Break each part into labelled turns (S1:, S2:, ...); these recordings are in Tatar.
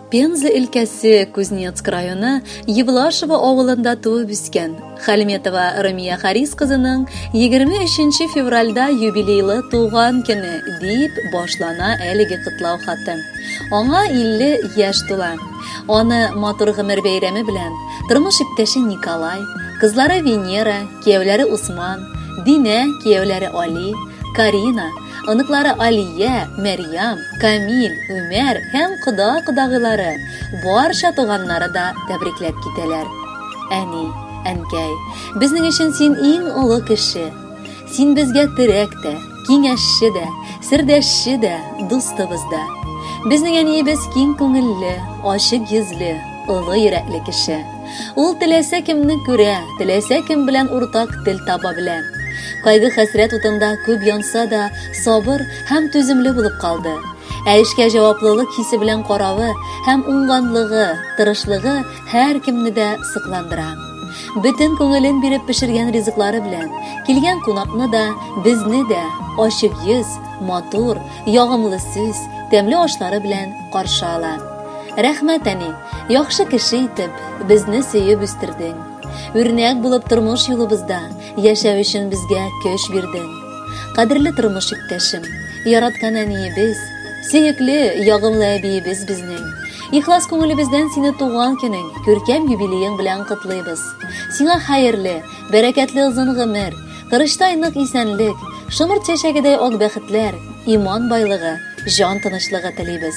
S1: Пенза өлкәсе Кузнецк районы Евлашево авылында туып үскән Хальметова Румия Харис кызының 23 февральдә юбилейлы туган көне дип башлана әлеге котлау хаты. Аңа 50 яшь тула. Аны матур гомер бәйрәме белән тормыш иптәше Николай, кызлары Венера, кияүләре Усман, Динә, кияүләре Али, Карина, Оныклары Алия, Мәрьям, Камил, Үмәр һәм кода-кодагыйлары, барча туганнары да тәбрикләп китәләр. Әни, әнкәй, безнең өчен син иң олы кеше. Син безгә терәк тә, киңәшче дә, сердәшче дә, дустыбыз да. Безнең әниебез киң күңелле, ачык йөзле, олы йөрәкле кеше. Ул теләсә кемне күрә, теләсә кем белән уртак тел таба белә. Кайгы-хәсрәт утында күп янса да, сабыр һәм түземле булып калды. Ә эшкә җаваплылык хисе белән каравы һәм уңганлыгы, тырышлыгы һәркемне дә сокландыра. Бөтен күңелен биреп пешергән ризыклары белән килгән кунакны да, безне дә ачык йөз, матур, ягымлы сүз, тәмле ашлары белән каршы ала. Рәхмәт, әни, яхшы кеше итеп, безне сөеп үстердең. Үрнәк булып тормыш юлыбызда яшәү өчен безгә көч бирдең. Кадерле тормыш иптәшем, яраткан әниебез, сөекле, ягымлы әбиебез безнең. Ихлас күңелебездән сине туган көнең, күркәм юбилеең белән котлыйбыз. Сиңа хәерле, бәрәкәтле озын гомер, корычтай нык исәнлек, шомырт чәчәгедәй ак бәхетләр, иман байлыгы, җан тынычлыгы телибез.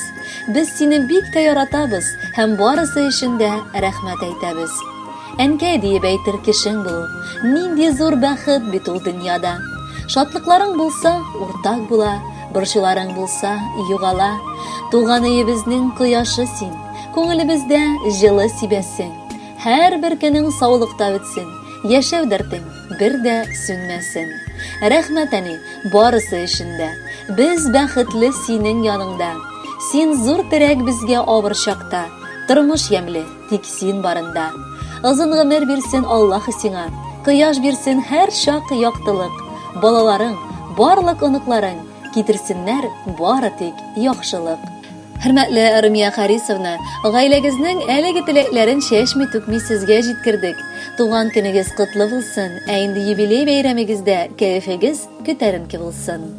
S1: Без сине бик тә яратабыз һәм барысы өчен дә рәхмәт әйтәбез. Әнкәй диеп әйтер кешең булу, нинди зур бәхет бит ул дөньяда. Шатлыкларың булса, уртак була, борчуларың булса, югала. Туган өебезнең кояшы син, күңелебездә җылы сибәсең. Һәрбер көнең саулыкта үтсен, яшәү дәртең бер дә сүнмәсен. Рәхмәт, әни, барысы өчен дә. Без бәхетле синең яныңда. Син зур терәк безгә авыр чакта. Тормыш ямьле, тик син барында. Озын гомер бирсен Аллаһ сиңа. Кояш бирсен һәр чак яктылык. Балаларың, барлык оныкларың китерсеннәр бары тик яхшылык. Хөрмәтле Румия Харисовна, гаиләгезнең әлеге теләкләрен чәчми-түкми сезгә җиткердек. Туган көнегез котлы булсын, ә инде юбилей бәйрәмегездә кәефегез күтәренке булсын.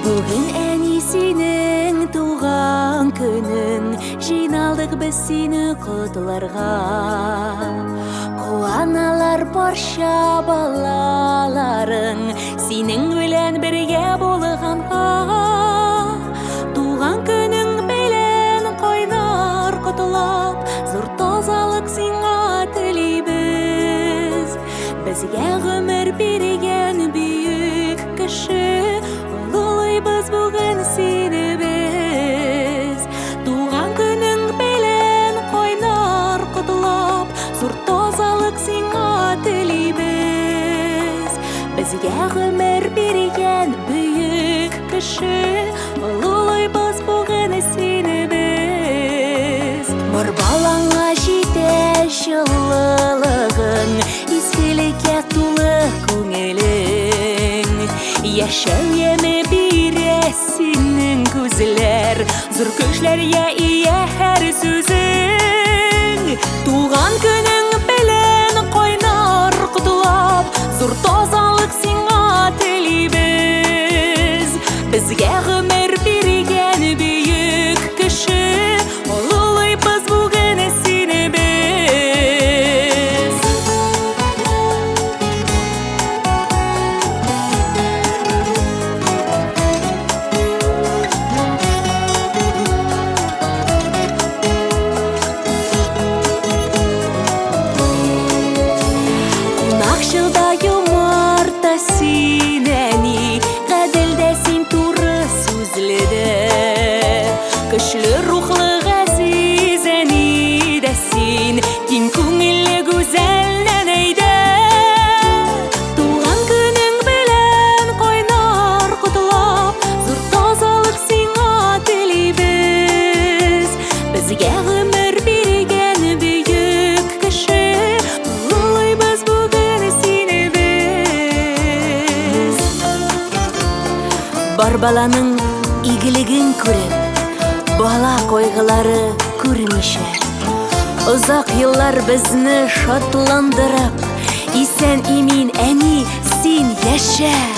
S2: Бүген әни синең туган көнең, Җыйналдык без сине котларга. Куаналар барча балаларың, Синең белән бергә булганга. Туган көнең белән кайнар котлап, Зур тазалык сиңа телибез. Безгә гомер биргән бөек кеше, Олылыйбыз бүген сине без. Туган көнең белән кайнар котлап, Зур тазалык сиңа телибез. Безгә гомер биргән бөек кеше, Олылыйбыз бүген сине без. Бар балаңа җитә җылылыгың, Изгелеккә тулы күңелең. Яшәү яме бирә синең күзләр, Зур көчләргә ия һәр сүзең. Туган көнең белән кайнар котлап, Зур тазалык сиңа телибез. Безгә гомер биргән бөек кеше, Олылыйбыз бүген сине без. Кунакчыл да юмарт та син, әни, гадел дә син. Бар баланың игелеген күреп, бала кайгылары күрмичә. Озак еллар безне шатландырып, исән-имин, әни, син яшә!